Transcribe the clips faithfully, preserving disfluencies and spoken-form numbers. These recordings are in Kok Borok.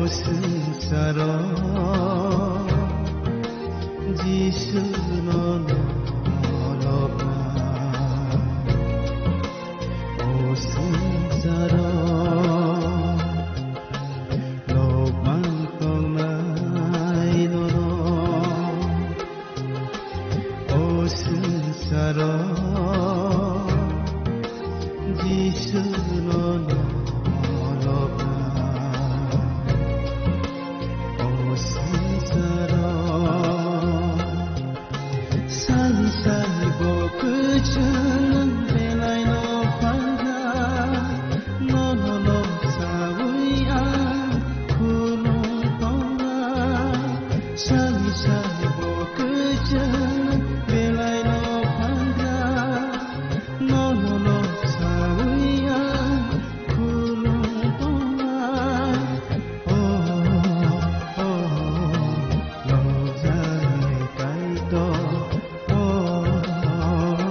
Swngcharo Jisu no nolokna. O swngcharo lobang tongnai nono. O swngcharo Jisu no nolokna. O swngcharo sani sani bo kwchwng nwng belai no phankha. Nono no sawi ang khulum tongnai. Sani sani bo kwchwng belai no phankha. Nono no sawi ang khulum tongnai. Oh, oh, oh, nokjaknai Kaitor. Oh, oh, oh,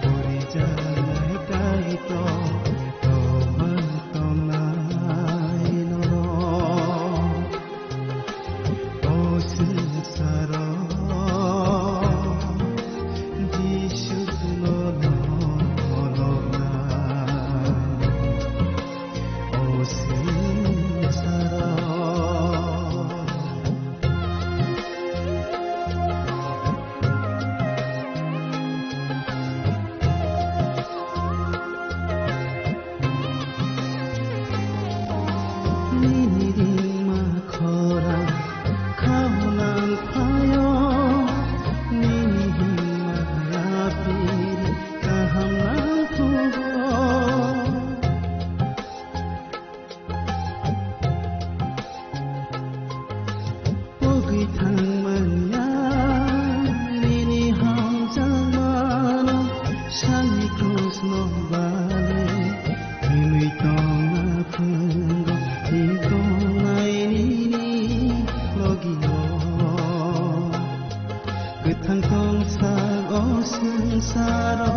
borijaknai Kaitor. Tongma tongnai nono. O swngcharo Jisu no nolokna. O swngcharo. Nini ringma khorang khaunang phaio, nini himma yapiri kaham nang thugo. Pogwi thangmanya nini hamjakmano, sani krusno bale thwimwi tongna phungo, twi tongnai nini logio. Kwthang tongsa o swngcharo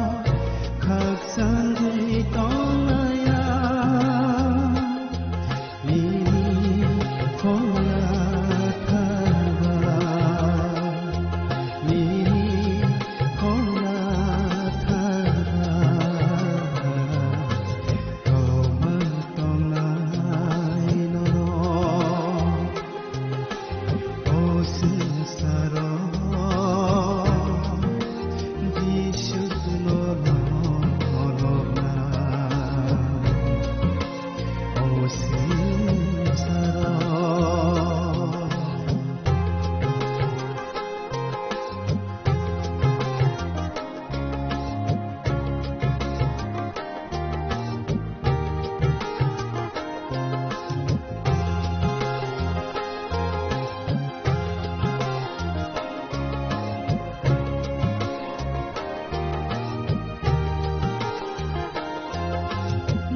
khakchangwi tongnaya. Nini khorang thangba, nini khorang thangba, tongma tongnai nono. O swngcharo Jisu no nolokna. O swngcharo.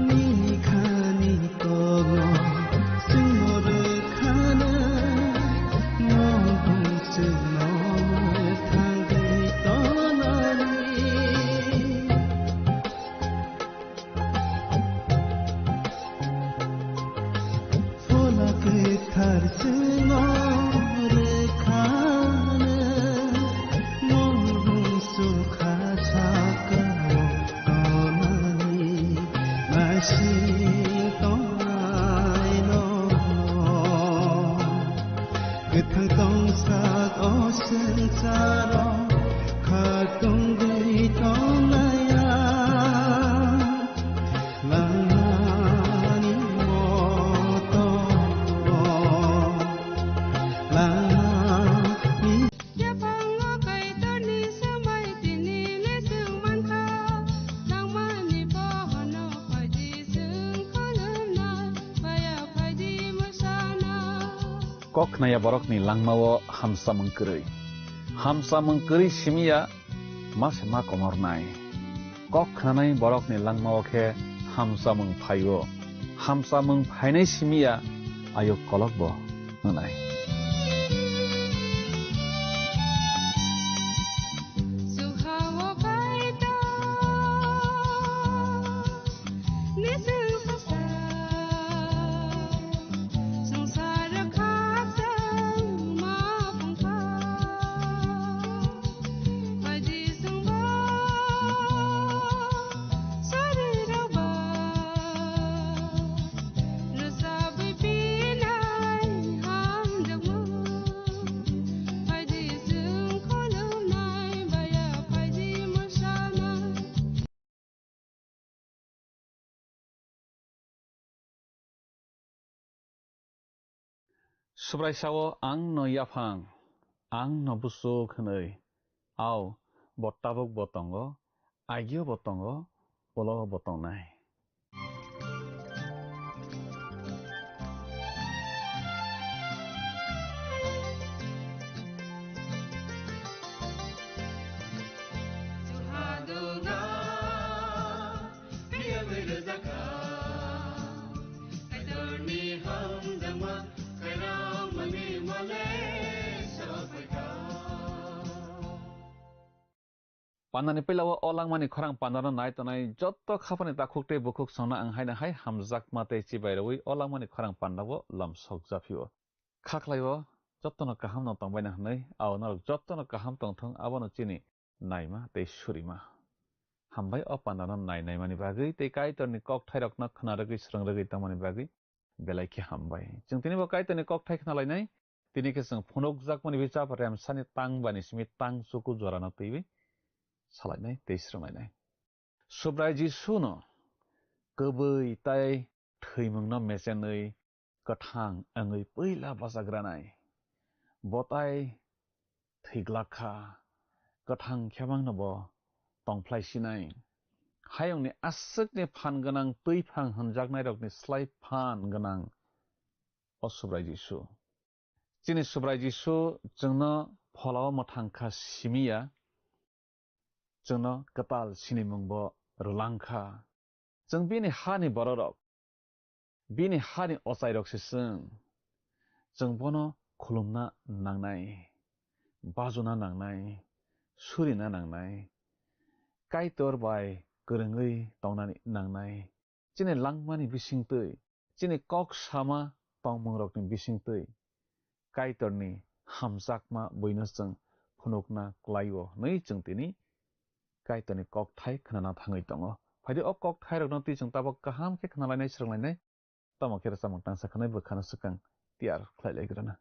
Nini khani kokno chwngno rwkhana, mokbung chwngno mwthangwi tonani. Phola kwthar chwngno rwkhana, mokbung chukha sakao tonani, naising tongnai nono. Kwthang tongsak o swngcharo, khak tongwi tongnaya. Langmani moto, langmani. Yaphango Kaitorni swmai tini le chwng mankha, langmani pohorno phaidi chwng khulumna, maya phaidi mwsana. Kok khnaya borokni langmao hamsamung kwrwi. Hamsamung kwrwi simi ya ma se ma komornai. Kok khnanai borokni langmao khe hamsamung phaio. Hamsamung phainai simi ya ayuk kolokbo wngnai. Sukhao Kaitor, nising sasa, Subraisao ang no yaphang, ang no busuk hwnwi, ao bo tabuk bo tongo, agio bo tongo, ulo bo tongnai. Pandani puila o langmani khorang pandano nai tongnai jotto khapani takhuk tei bukhuk songno ang haino hai hamjakma tei chibai rwui o langmani khorang pandao lomsok japhio. Kha khlaio, jottono kaham no tongbaina hwnwi, ao norok jottono kaham tongthung, abono chini naima tei surima. Hambai o pandano nai naimani bagwi tei Kaitorni kokthairokno khna rwgwi, srwng rwgwi tongmani bagwi belai khe hambai. Chwng tini bo Kaitorni kokthai khna lainai, tini khe chwng phunukjakmani bichap remsani tang bani simi tang chuku jorano twiwi salainai tei srwnglainai. Subrai Jisuno kwbwi tai thwimungno mechenwi kwthang wngwi puila bachagranai. Bo tai thwiglak kha, kwthang khemangno bo tongphlai sinai. Hayungni aswkni phan gwnang twiphang hwnjaknairokni slai phan gwnang o Subrai Jisu. Chini Subrai Jisu chwngno pholao mwthang kha simi ya, chwngno kwtal sinimungbo rwlang kha. Chwng bini hani bororok, bini hani ochairok se chwng. Chwng bono khulumna nangnai, bajuna nangnai, surina nangnai, Kaitor bai kwrwngwi tongnani nangnai. Chini langmani bisingtwi, chini kok sama tongmungrokni bisingtwi Kaitorni hamjakma buino chwng phunukna klaio hwnwi chwng tini Kaitorni kokthai khnana thangwi tongo. Phaidi o kokthairokno twi chwng tabuk kaham khe khnalainai, srwnglainai. Tamo khe rwchapmung tangsa khanai bwkhano swkang tiyar khlai lai grana.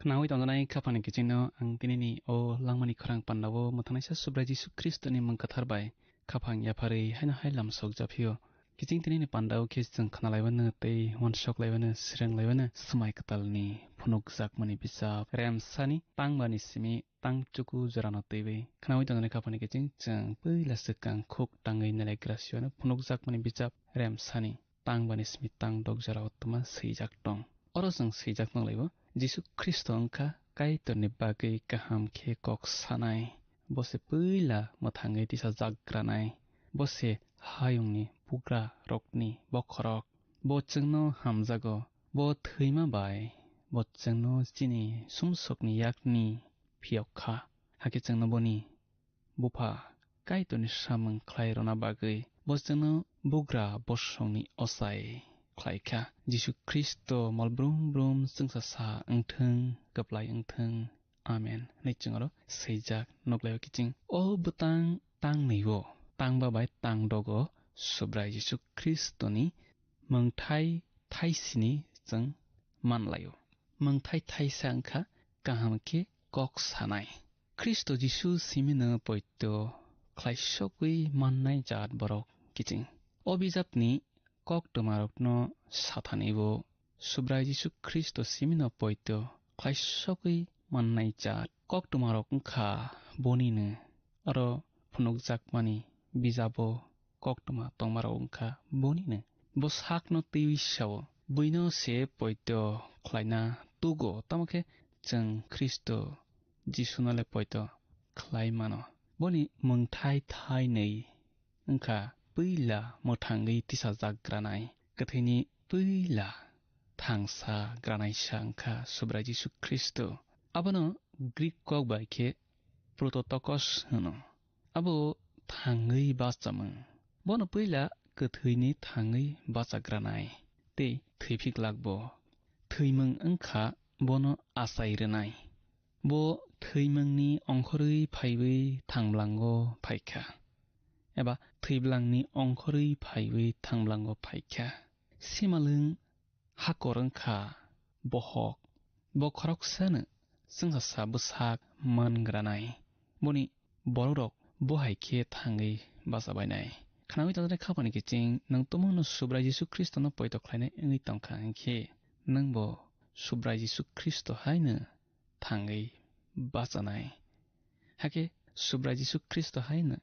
Nawi tongjanai khaphangni kichingno ang tinini o langmani khorang pandao mwthangnaisa Subrai Jisu Khristoni mung kwthar bai khaphang yapharwi haino hai lamsok japhio. Kiching tinini pandao khe chwng khnalaibano tei uansok laibano, sreng laibano swmai kwtalni phunukjakmani bisap remsani tangbani simi tang chuku jorano twiwi khnawi tongnai khaphani kiching chwng puila swkang khuk tangwi nalaigra siyano phunukjakmani bisap remsani tangbani simi tang dok jorao twma swijak tong. Oro chwng swijak nang laibo, Jisu Khristo wngkha Kaitorni bagwi kaham khe kok sanai, bo se puila mwthangwi tisa jakgranai, bo se hayungni bugra rokni bokhorok. Bo chwngno hamjago, bo thwima bai, bo chwngno chini sumsokni yakni phiyok kha, hakhe chwngno boni Bupha Kaitorni samung khlai rwna bagwi bo chwngno bugra bosongni ochai khlai kha. Jisu Khristo mol brum brum chwngsasa wngthwng, kwplai wngthwng. Amen hwnwi chwng oro swijak nuklaio kiching. O bwtang tangnwi-o tangba bai tangdogo Subrai Jisu Khristoni mungthai thaisini chwng manlaio. Mungthai thaisa wngkha kaham khe kok sanai. Khristo Jisu simino poito khlaisogwi mannai jaat borok kiching. O bijapni koktwmarokno sathani bo Subrai Jisu Khristo simino poito khlaisogwi mannai jaat koktwmarok wngkha bonino. Oro phunukjakmani bijabo koktwma tongmarok wngkha bonino. Bo sakno twiwi sao, buino se poito khlaina tugo, tamo khe chwng Khristo Jisuno le poito khlai mano. Boni mungthai thainwi wngkha puila mwthangwi tisajak granai, kwthwini puila thangsa granaisa wngkha Subrai Jisu Khristo. Abono Greek kok bai khe Prototokos hwno. Abo thangwi bachamung. Bono puila kwthwini thangwi bachagranai tei thwiphik lakbo. Thwimung wngkha bono achai rwnai. Bo thwimungni ongkhorwi phaiwi thangblango phaikha, eba thwiblangni ongkhorwi phaiwi thangblango phaikha. Simalwng hakor wngkha bohok. Bo khoroksano chwngsasa bwsak man granai. Boni borokrok bo hai khe thangwi bachabainai. Khnawi tongjaknai khaphani kiching nwng tumungno Subrai Jisu Khristono poito khlainai wngwi tongkha hwnkhe, nwngbo Subrai Jisu Khristo haino thangwi bachanai. Hakhe Subrai Jisu Khristo haino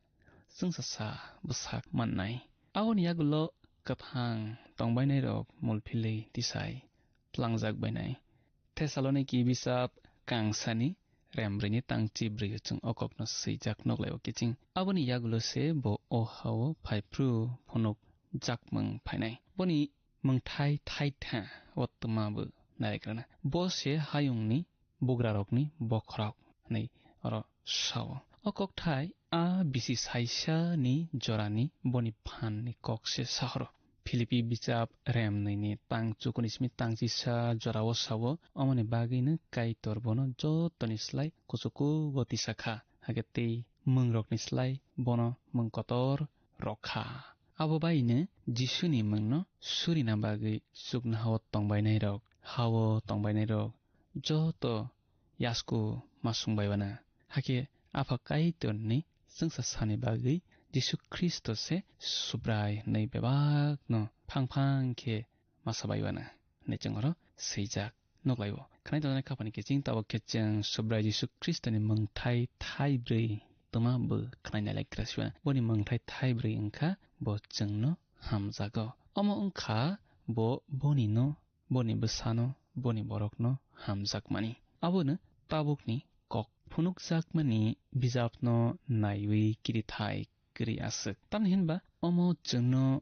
chwngsasa bwsak mannai. Aboni yagulo kwthang tongbainairok mulphilwi tisai tlangjak bainai. Thessaloniki bisap kangsani rembrwini tang chibrwi chwng o kokno swijak nuklaio kiching. Aboni yagulo se bo o hao phaiphru phunuk jakmung phainai. Boni mungthai thaitha o twma bo naikrana. Bo se hayungni bugrarokni bokhorok hwnwi oro sao. O kokthai a bisi saisa ni jorani boni phan ni kok se sahoro. Philippi bichap rem nwi ni tang chukuni simi tang chisa jorao sao, omoni bagwi no Kaitor bono jotoni slai kuchukugo tisa kha, hakhe tei mwngrokni slai bono mwng kotor rok kha. Abo bai no Jisuni mwngno surina bagwi chuknohao tongbainairok, hao tongbainairok joto yasku ma sungbai uana. Hakhe Apha Kaitorni chwngsa sani bagwi Jisu Khristo se Subrai hwnwi bebakno phang phang khe ma sabai uana hwnwi chwng oro swijak nuklaio. Khwnai tongjaknai khaphani kiching tabuk khe chwng Subrai Jisu Khristoni mungthai thaibrwi twma bo khwnai nai lai kwrwi si uana. Boni mungthai thaibrwi wngkha bo chwngno hamjago. Omo wngkha bo bonino, boni bwsano, boni borokno hamjakmani. Abono tabukni kok phunukjakmani bijapno naiwi kirithai kwrwi aswk. Tamni hinba omo chwngno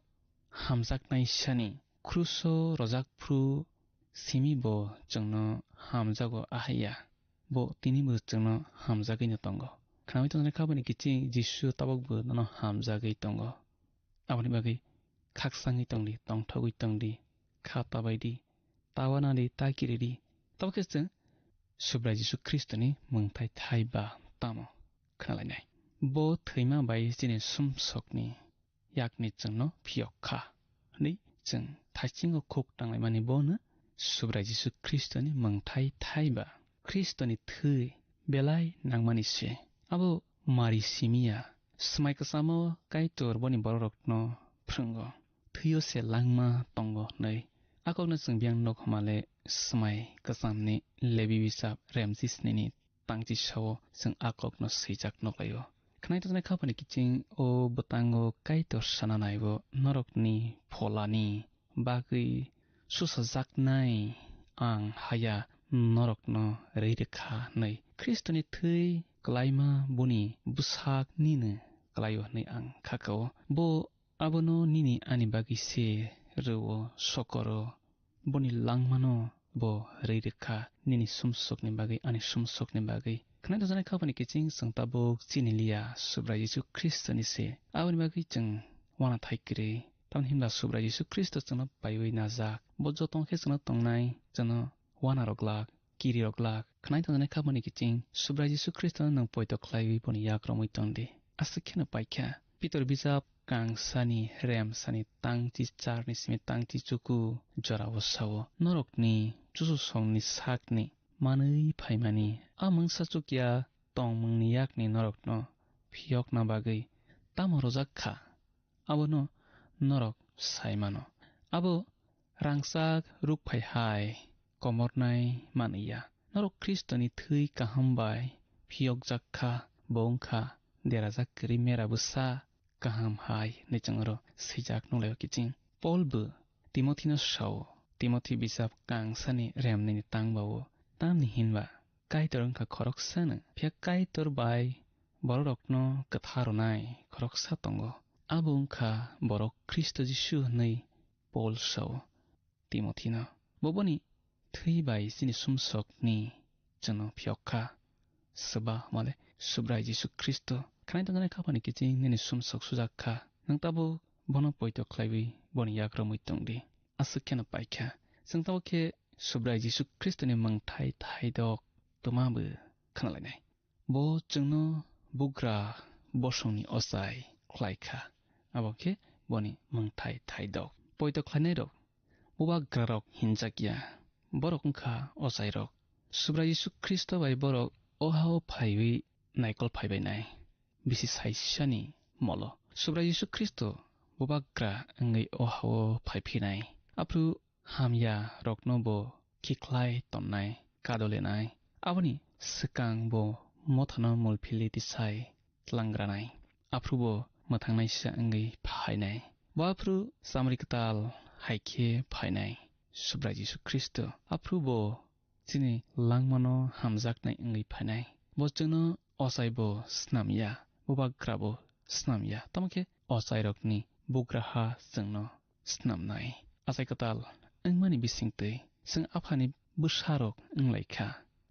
hamjaknai sani kruso rojak phru simi bo chwngno hamjago ahaiya. Bo tini bo chwngno hamjagwino tongo. Khnawi tongjaknai khabani kiching Jisu tabukbo nono hamjagwi tongo. Aboni bagwi khaksangwi tongdi, tongthogwi tongdi, kha tabaidi, tawanadi, takiridi. Tabuk khe chwng Subrai Jisu Khristoni mungthai thai ba tamo khnalainai. Bo thwima bai chini sumsokni yakni chwngno phiyok kha hwnwi chwng thaisingo khuk tanglaimani bono Subrai Jisu Khristoni mungthai thai ba Khristoni thwi belai nangmani se. Abo mari simi ya. Swmai kwchamo Kaitor boni bororokno phrwngo. Thwio se langma tongo hwnwi. A kokno chwng biyang nok hwnmale swmai kwchamni Lebi bijap remjisnini tangchisao chwng a kokno swijak nuklaio. Khwnai tongjaknai khapani kiching o bwtango Kaitor sana naibo norokni pholani bagwi susajaknai ang haya norokno rwi rwkha hwnwi. Khristoni thwi kwlaima boni bwsak nini kwlaio hwnwi ang kha kao. Bo abono nini ani bagwi se rwo sokoro. Boni langmano bo rwi rwkha nini sumsokni bagwi, ani sumsokni bagwi. Khwnai tongjaknai khapani kiching chwng tabuk chini liya Subrai Jisu Khristoni se. Aboni bagwi chwng uanathai kwrwi. Tamni hwnba Subrai Jisu Khristo chwngno paiwi najak. Bo joto khe chwngno tongnai, chwngno uanarok glak, kirirok glak. Khwnai tongjaknai khapani kiching Subrai Jisu Khristono nwng poito khlaiwi boni yak romwi tongdi. Aswk kheno paikha. Pitor bijap kangsani remsani tangchi charni simi tangchi chuku jorao sao, norokni chuchusongni sakni manwi phaimani a mungsa chukya tongmungni yakni norokno phiyokna bagwi tamo rwjak kha, abono norok sai mano. Abo rangchak rukphai hai komornai manwi ya. Norok Khristoni thwi kaham bai phiyokjak kha, bo wng kha derajak kwrwi mera bwsa kaham hai hwnwi chwng oro swijak nukhlaio kiching. Pol bo Timothino sao, Timothi bijap kangsani remnini tangbao, tamni hinba Kaitor wngkha khoroksano, phiya Kaitor bai bororokno kwthar rwnai khoroksa tongo. Abo wngkha borok Khristo Jisu hwnwi Pol sao Timothino. Bo boni thwi bai chini sumsokni chwngno phiyok kha. Swba male Subrai Jisu Khristo. Khwnai tongjaknai khapani kiching nini sumsok sujak kha. Nwng tabuk bono poito khlaiwi boni yak romwi tongdi. Aswk kheno paikha. Chwng tabuk khe Subrai Jisu Khristoni mwngthai thaidok twma bo khwnalainai. Bo chwngno bugra bosongni ochai khlai kha. Abo khe boni mwngthai thaidok. Poito khlainairok bubagrarok hinjak ya. Borok wng kha ochairok. Subrai Jisu Khristo bai borok o ha-o phaiwi naikol phaibainai. Bisi saisani molo. Subrai Jisu Khristo bubagra wngwi o ha-o phaiphinai. Aphuru hamya rokno bo khiklai tonnai, kadolenai. Aboni swkang bo mothano mulphili tisai tlangranai. Aphuru bo mwthangnaisa wngwi phainai. Bo aphuru chamri kwtal hai khe phainai, Subrai Jisu Khristo. Aphuru bo chini langmano hamjaknai wngwi phainai. Bo chwngno ochai bo snam ya, bubagra bo snam ya. Tamo khe ochairokni bugraha chwngno snamnai. Achai kwtal wngmani bisingtwi chwng Aphani bwsarok wng lai kha,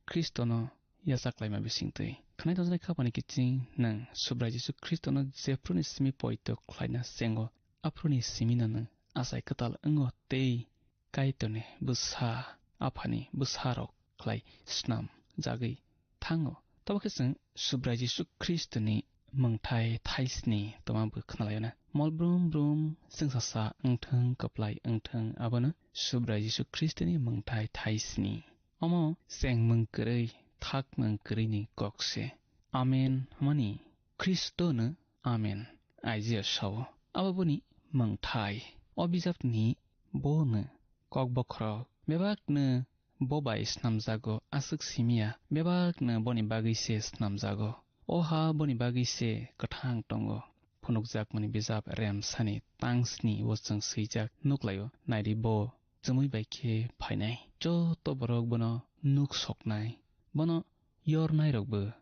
Khristono yachaklaima bisingtwi. Khwnai tongjaknai khapani kiching nwng Subrai Jisu Khristono jephuruni simi poito khlaina chengo, aphuruni simino nwng achai kwtal wngo tei Kaitorni bwsa, Aphani bwsarok khlai snam jagwi thango. Tabo khe chwng Subrai Jisu Khristoni mwngthai thaisni twma bo khwnalaio na. Mol brum brum chwngsasa wngthwng, kwplai wngthwng, abono Subrai Jisu Khristoni mwngthai thaisni. Omo chengmung kwrwi, thakmung kwrwini kok se. Amen hwnmani Khristono Amen, Isaiah sao. Abo boni mwngthai. O bijapni bono kok bokhorok bebakno bo bai snamjago, aswk simiya, bebakno boni bagwi se snamjago. O ha boni bagwi se kwthang tongo. Phunukjakmani bijap remsani tangsni o chwng swijak nuklaio, naidi bo chumui bai khe phainai. Joto borok bono nuk soknai, bono yornairokbo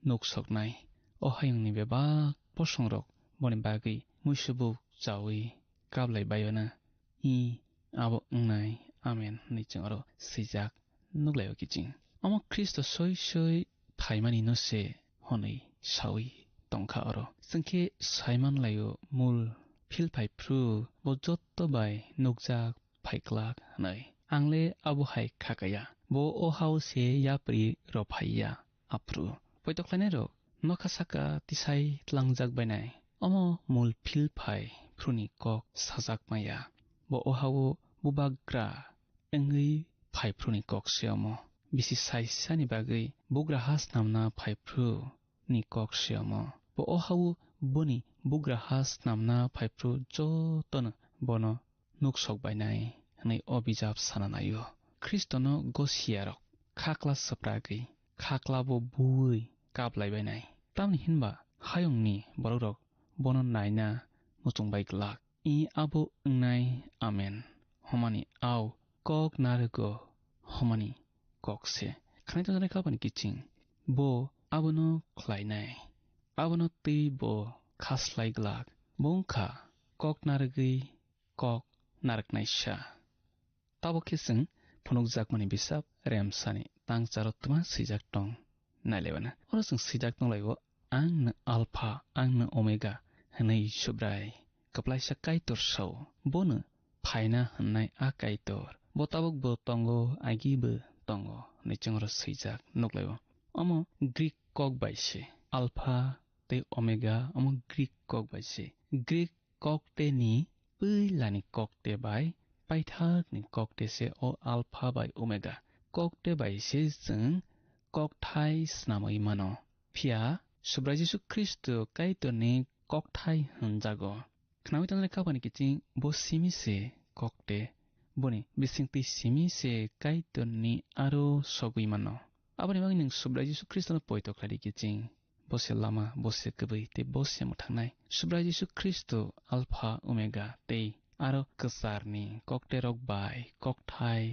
nuk soknai. O hayungni bebak bosongrok boni bagwi muisubuk chaui kablai baio na. I abo wngnai, Amen hwnwi chwng oro swijak nuklaio kiching. Omo Khristo soi soi phaimani no se hwnwi saui tongkha oro. Chwng khe saiman laio, mul philphai phru bo jotto bai nukjak phaiklak hwnwi. Ang le abo hai khakaya. Bo o hao se yapri rw phaiya. Aphru poito khlainairok nokha saka tisai tlangjak bainai. Omo mul philphai phruni kok sajak maya. Bo o hao bubagra wngwi phai phruni kok se omo. bisi saisani bagwi bugraha snamna phaiphru ni kok se omo. Bo o hao boni bugraha snamna phaiphru jotono bono nuk sok bainai hwnwi o bijap sana naio. Khristono gosiyarok khakla swpragwi, khaklabo buwi kaplai bainai. Tamni hinba hayungni borokrok bono naina muchung bai glak. I abo wngnai amen. Homani au kok narwgo homani kok se. Khwnai tongjaknai kha bani kiching. Bo abono khlainai. Abono twi bo khaslai glak. Bo wngkha kok narwgwi kok narwknaisa. Tabuk khe chwng phunukjakmani bisap Remsani tangcharo twma swijak tong nailaibana. Oro chwng swijak tonglaio, "Angno Alpha, angno Omega," hwnwi Subrai kwplaisa Kaitor sao. Bono phaina hwnnai a Kaitor. Bo tabukbo tongo, agibo tongo hwnwi chwng oro swijak nuklaio. Omo Greek kok bai se. Alpha tei Omega, omo Greek kok bai se. Greek kokteni puilani kokte bai paithakni kokte se o Alpha bai Omega. Kokte bai se chwng kokthai snamwi mano. Phiya Subrai Jisu Khristo Kaitorni kokthai hwnjago. Khnaui tongnai kabani kiching bo simi se kokte, boni bisingtwi simi se Kaitorni aro sogwi mano. Aboni bagwi nwng Subrai Jisu Khristono poito khlai di kiching. Bo se lama, bo se kwbwi, tei bo se mwthangnai. Subrai Jisu Khristo Alpha, Omega, tei aro kwcharni kokterok bai kokthai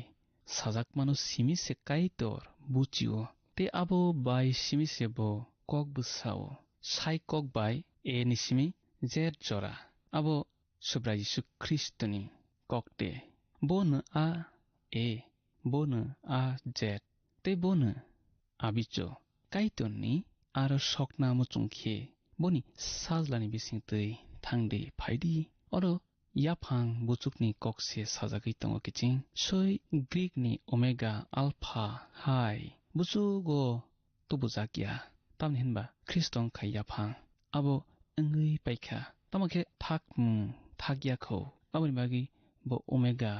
sajakmano simi se Kaitor buchio. Tei abo bai simi se bo kok bwsao. Sai kok bai A ni simi Z jora. Abo Subrai Jisu Khristoni kokte. Bono A, A, bono A, Z. Tei bono abicho Kaitorni aro sokna muchung khe boni sajlani bisingtwi thangdi phaidi. Oro yaphang buchukni kokse sajagwi tongo kiching. Soi Greek ni Omega Alpha hai buchugo tubujak ya. Tamni hinba Khristo wngkha yaphang. Abo wngwi paikha. Tamo khe thakmung thak ya kho. Aboni bagwi bo Omega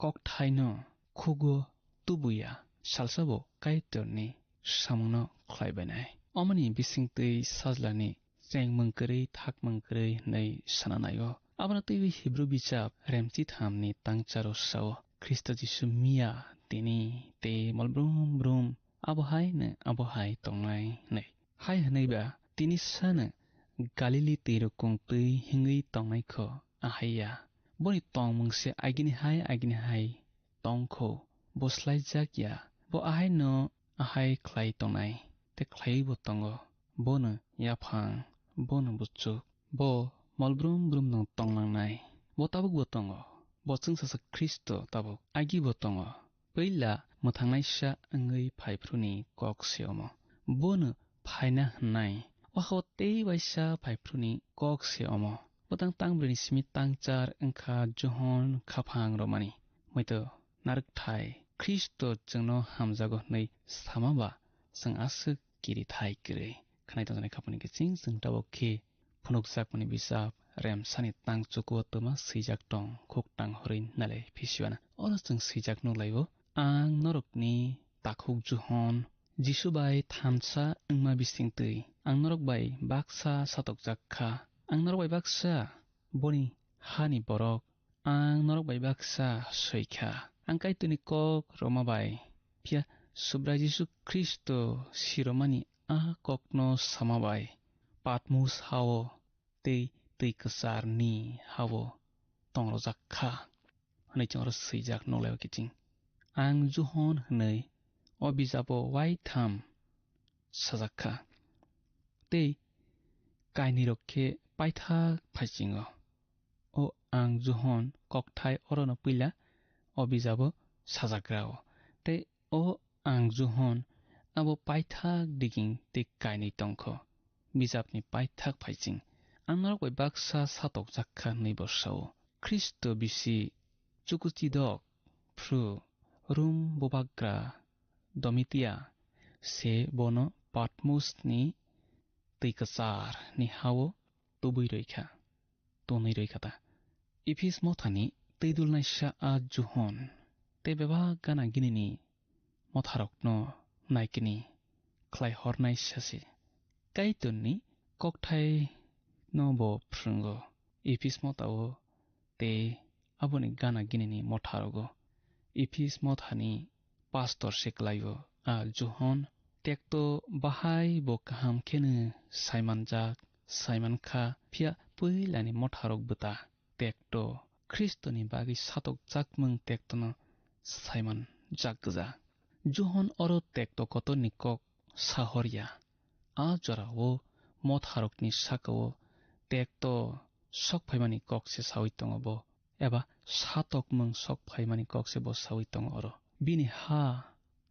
kokthaino khugo tubuya, salsabo Kaitorni samungno khlaibainai. Omoni bisingtwi sajlani chengmung kwrwi, thakmung kwrwi hwnwi sana naio. Abono twiwi Hibru bijap remchithamni tangcharo sao, Khristo Jisu miya, tini, tei mol brum brum, abo haino abo hai tongnai hwnwi. Hai hwnwiba tini sano Galili twirok kung twi hingwi tongnai kho, ahai ya. Boni tongmung se agini hai agini hai tong kho, bo slaijak ya. Bo ahaino ahai khlai tongnai, tei khlaiwi bo tongo. Bono yaphang, bono buchuk. Bo mol brum brum no tonglangnai. Bo tabuk bo tongo. Bo chwngsacha Khristo tabuk agi bo tongo. Puila mwthangnaisa wngwi phaiphru ni kok se omo. Bono phaina hwnnai. O hao tei waisa phaiphru ni kok se omo. Bwtang tang brwi ni simi tangchar wngkha Johon khaphang romani. Moito narwkthai Khristo chwngno hamjago hwnwi sama ba chwng aswk kiri thai kwrwi. Khwnai tongjaknai khapangni kiching chwng tabuk khe phunukjakmani bisap remsani tang chukuo twma swijak tong khuk tang horwi nalai phisiwana. Oro chwng swijak nuklaio, "Ang norokni takhuk Johon, Jisu bai thansa wngma bisingtwi ang norok bai baksa satokjak kha. Ang norok bai baksa boni hani borok, ang norok bai baksa soi kha. Ang Kaitorni kok rwma bai, phiya Subrai Jisu Khristo siromani a kokno sama bai, Patmos hao tei twi kwcharni hao tongrojak kha," hwnwi chwng oro swijak nuklaio kiching. Ang Johon hwnwi o bijabo waitham sajak kha. Tei kainwirok khe paithak phaisingo. O ang Johon kokthai orono puila o bijabo sajakrao. Tei o ang Johon abo paithak diging tei kainwi tongkho. Bijapni paithak phaising ang norok bai baksa satokjak kha hwnwi bo sao. Khristo bisi chukuchidok phru Rum bubagra Domitia se bono Patmosni twi kwcharni hao tubui rwi kha, tonwi rwi kha ta. Ephis mothani twi dulnaisa a Johon tei bebak gana ginini motharokno naikini khlai hornai sasi. Kaitorni kokthai no bo phrwngo. Ephis motha o tei aboni gana ginini motharogo. Ephis mothani pastor se kwlaio. A Johon tekto bahai bo kaham kheno saimanjak, saimankha, phiya puilani motharok bwta tekto Khristoni bagwi satokjakmung tektono saimanjak gwja. Johon oro tekto kotorni kok sahorya. A jorao motharokni sakao tekto sok phaimani kok se saui tongo bo, eba satokmung sok phaimani kok se bo saui tongo oro. Bini ha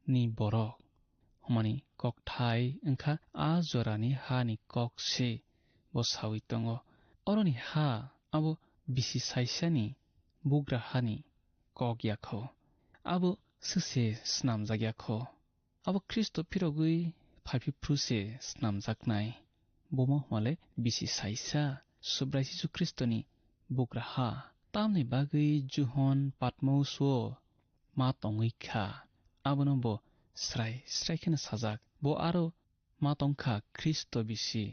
ni borok hwnmani kokthai wngkha a jorani ha ni kok se bo saui tongo. Oroni ha abo bisi saisani bugra hani kok yakho. Abo suse snamjak yakho. Abo Khristo phirogwi phaiphipru se snamjaknai. Bomo hwnmale bisi saisa Subrai Jisu Khristoni bugra ha. Tamni bagwi Johon Patmos o ma tongwi kha. Abono bo srai srai kheno sajak. Bo aro ma tongkha Khristo bisi.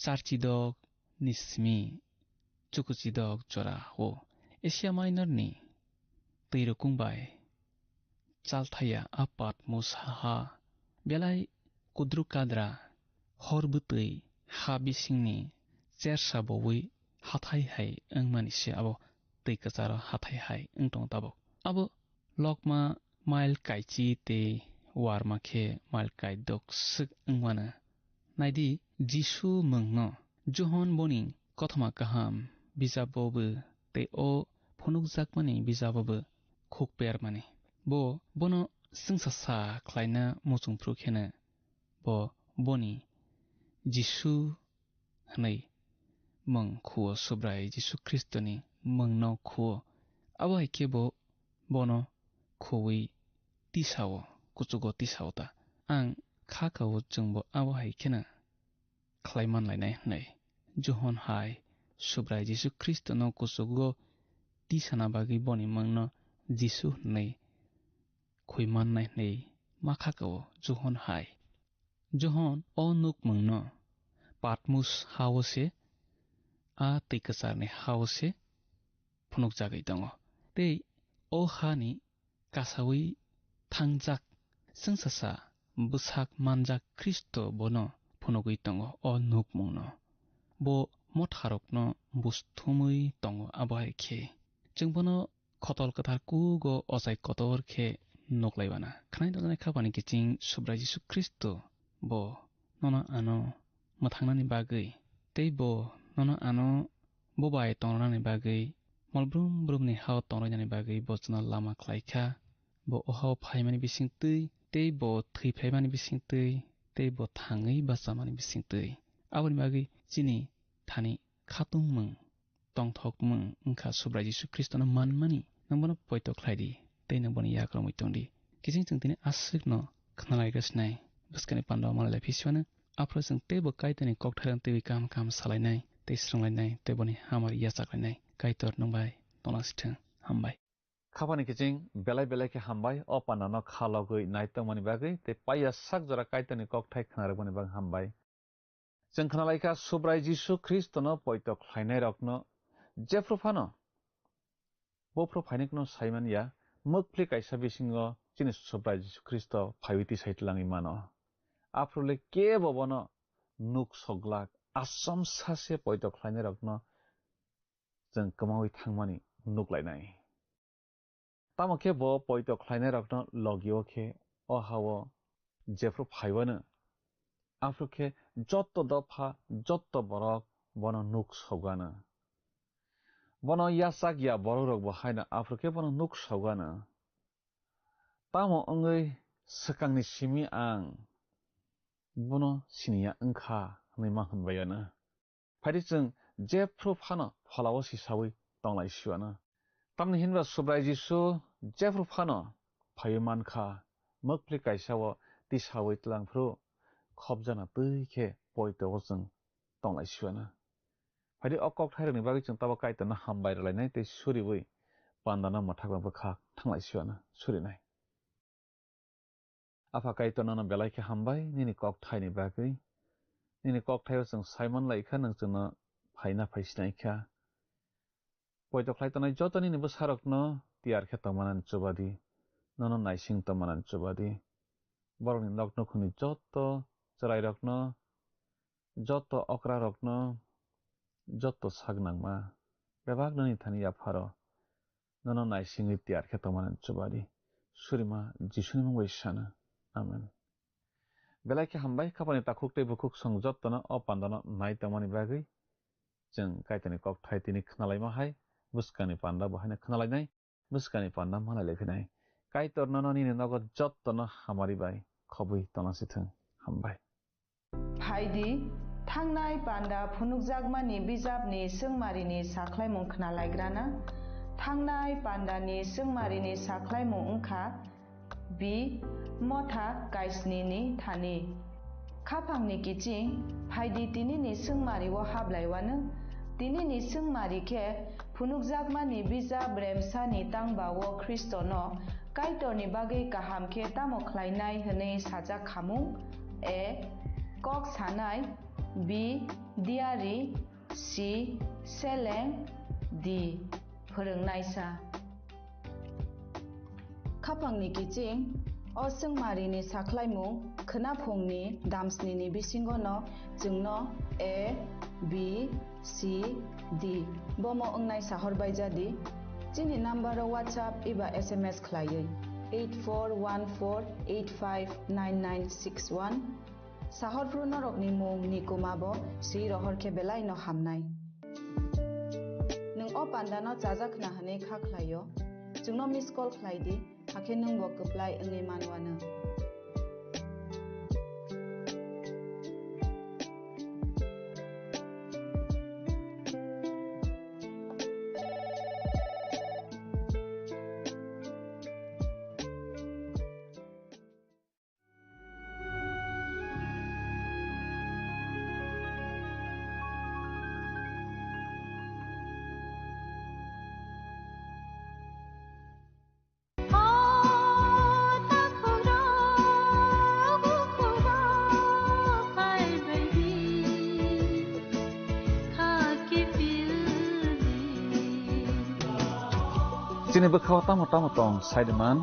Charchidok ni simi chukuchidok jora o Asia Minor ni twi rukung bai chalthaya a Patmos ha belai kudru kadra hor bwtwi ha bisingni chersa bowi hathai hai wngmani se abo twi kwcharo hathai hai wng tongo tabuk. Abo lokma mail kaichi tei warma khe mail kaidok swk wngmano. Naidi, Jisu mungno Johon boni kothoma kaham bijabo bo tei o phunukjakmani bijabo bo khuk permani. Bo bono chwngsa sa khlaina muchungphru kheno bo boni Jisu hwnwi mung khuo, Subrai Jisu Khristoni mungno khuo. Abo hai khe bo bono khuwi tisao, kuchugo tisao ta. Ang kha kao chwngbo abo hai kheno khlai man lainai hwnwi. Johon hai Subrai Jisu Khristono kuchugo tisana bagwi boni mungno Jisu hwnwi khui mannai hwnwi ma kha kao Johon hai. Johon o nukmungno Patmos ha-o se, a twi kwcharni ha-o se phunukjagwi tongo. Tei o hani kasaui thangjak chwngsasa bwsak manjak Khristo bono phunugwi tongo o nukmungno. Bo motharokno busthumwi tongo abo hai khe. Chwng bono khotol kwthar kugo ochai kotor khe nuklaibana. Khwnai nukjaknai khapani kiching Subrai Jisu Khristo bo nono ano mwthangnani bagwi tei bo nono ano bo bai tongranani bagwi mol brum brumni hao tonglainani bagwi bo chwngno lama khlaikha. Bo o hao phaimani bisingtwi tei bo thwi phaimani bisingtwi tei bo thangwi bachamani bisingtwi. Aboni bagwi chini thani khatungmung tongthokmung wngkha Subrai Jisu Khristono manmani. Nwng bono poito khlai di tei nwng boni yakromwi tong di. Kiching chwng tini aswkno khna lai rwsinai bwskangni pandao malai lai phisiwano. Aphuru chwng teibo Kaitorni kokthairokno twiwi kaham kaham salainai tei swrwnglainai tei boni hamari yachaklainai. Kaitor nwng bai tonglangsithwng. Hambai. Khapani kiching belai belai khe hambai o pandano kha logwi naitokmani bagwi tei paiya sak jora Kaitorni kokthai khna rwkmani bagwi hambai. Chwng khna lai kha Subrai Jisu Khristono poito khlainairokno jephru phano, buphru phainaikno sai man ya, mwkphli kaisa bisingo chini Subrai Jisu Khristo phaiwi tisai tlangwi mano. Aphuru le kebo bono nuk soglak, achomsa se poito khlainairokno chwng kwmaui thangmani nuk lainai. Tamo khe bo poito khlainairokno logio khe o ha-o jephru phaiwano, aphuru khe jotto dopha, jotto borok bono nuk sogwano. Bono yachak ya borokrokbo haino aphuru khe bono nuk sogwano. Tamo wngwi swkangni simi ang bono siniya wngkha hwnwi ma hwnbaiyano. Phaidi chwng jephru phano pholao sisaui tonglai siwano. Tamni hinba Subrai Jisu jephru phano phaiwi mankha, mwkphli kaisao tisaui tlangphru khopjana twi khe poito-o chwng tonglai siwano. Phaidi o kokthairokni bagwi chwng tabo Kaitorno hambai rwlainai tei suriui pandano mwthakno bwkha thanglai siwano surinai. Apha Kaitor, nono belai khe hambai nini kokthaini bagwi. Nini kokthaio chwng saiman lai kha, nwng chwngno phaina phai sinai kha. Poito khlai tongnai joto nini bwsarokno tiyar khe tongmanani chuba di, nono naising tongmanani chuba di. Borokni nok nukhungni joto chwrairokno, joto okrarokno, joto sak nangma bebak nini thani yapharo nono naisingwi tiyar khe tongmani chuba di. Surima Jisuni mung bai sana. Amen. Belai khe hambai, khapani takhuk tei bukhuk song jotono o pandano nai tongmani bagwi. Chwng Kaitorni kokthai tini khnalaima hai, bwskangni panda bo haino khnalainai, bwskangni panda malai laiphinai. Kaitor nono nini nogo jotono hamari bai khobwi tongna sithwng. Hambai. Phaidi, thangnai panda phunukjakmani bijapni swngmarini sakhlaimung khnalaigrana. Thangnai pandani swngmarini sakhlaimung wngkha, B. Motha kaisnini thani. Khaphangni kiching, phaidi tinini swngmario hablaiwano. Tinini swngmari khe phunukjakmani bijap remsani tangbao Khristono Kaitorni bagwi kaham khe tamo khlainai hwnwi sajak khamung? A. Kok sanai. B. Diari. C. Seleng. D. Phwrwngnaisa. Khaphangni kiching, o swngmarini sakhlaimung khwnaphungni damsnini bisingono chwngno A, B, C, D bomo wngnai sahor bai jadi. Chini nambaro WhatsApp eba S M S khlaiwi eight four one four eight five nine nine six one. Sahorphru norokni mung ni kuma bo swi rohor khe belai no hamnai. Nwng o panda no chajak khna hwnwi kha khlai o, chwngno miss call khlai di, hakhe nwng bo kwplai wngwi man uanw. Chini bwkhao tamo tamo tong, saiman,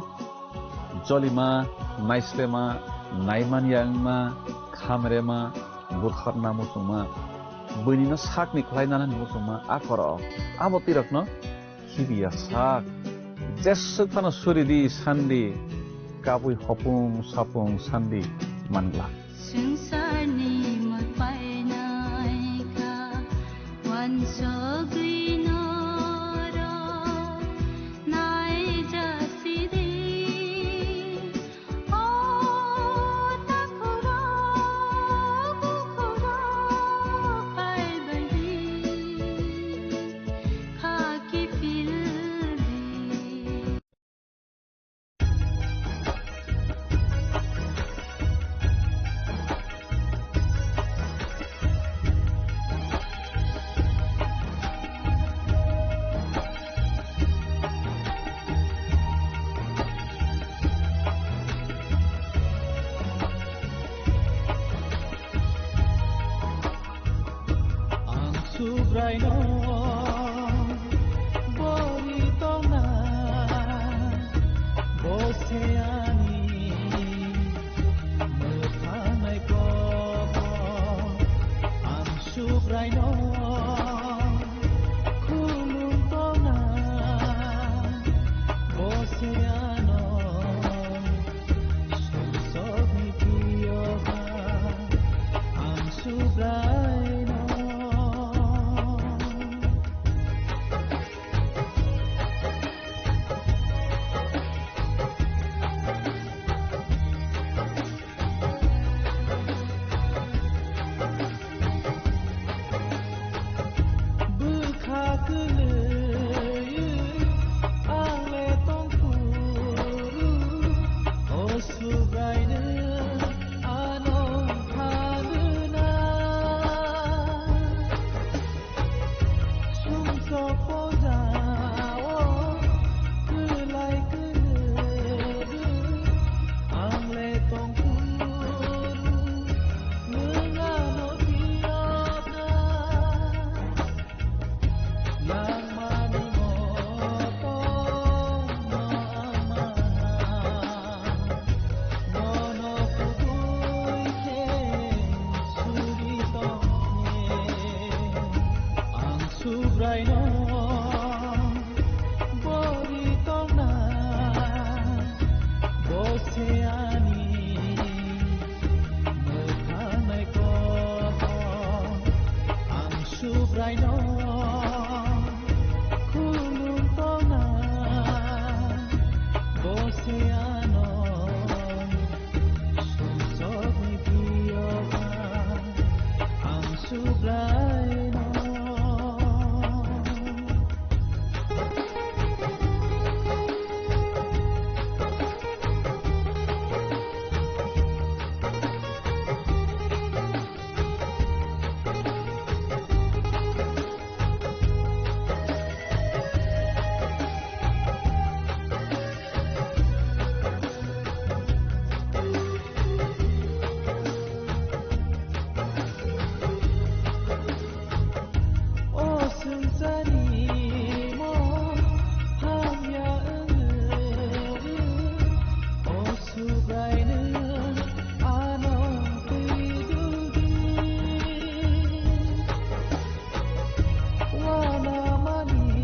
jolima, naislema, naimanya wngma, khamrema, butharna muchungma, buinino sakni khlai nanani muchungma, a korok, abo twirakno khibiya sak. Jeswk phano suri di, san di, kabui hopung sapung san di, man glak. Swngcharni mwtai naikha, uansugwi norok naijasidi. O takhukro, bukhukro phaibaidi, khaki phildi. Ang Subraino bori tongna, bo se ani mwthangnaiko. Ang Subraino khulum tongna, bo se ano. Sosokni piyoha ang Subraino. Bwkha kwlwi ang le tongphuru, o Subraino ano phagwna. Khulum tongna, bo se ano sumsokni biyoga ang Subraino. Wanamani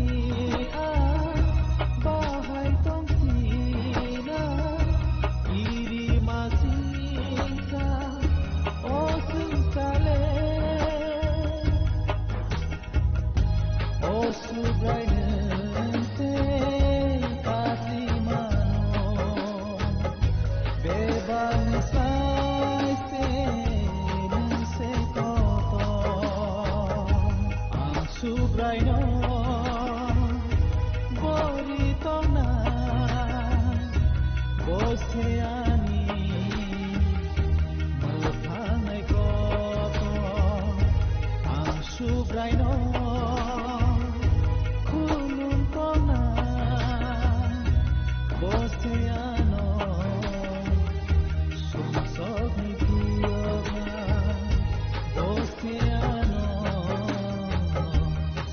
ang bahai tongphina, iri masingsa o sungsale, o Subraino tei kasimano. Bebakni sai se nwng se kotor. Ang Subraino bori tongna, bo se ani mwthangni kotor. Ang Subraino khulum tongna, bo se ano sumsokni biyoga, bo se ano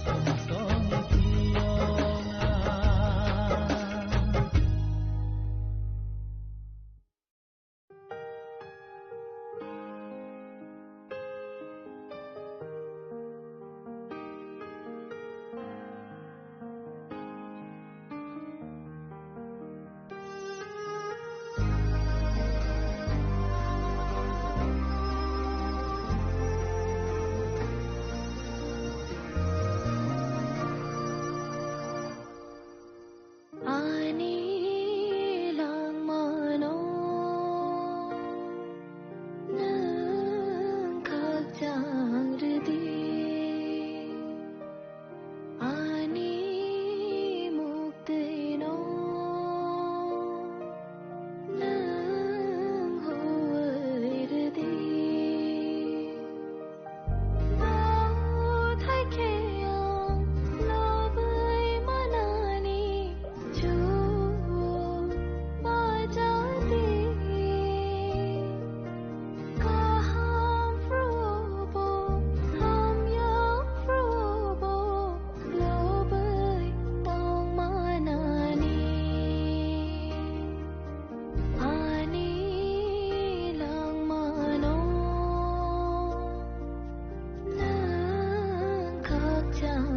sumsokni biyoga. Ani langmano nwng khakchang rwdi, ani muktwino nwng huwi rwdi. Ani langmano nwng khakchang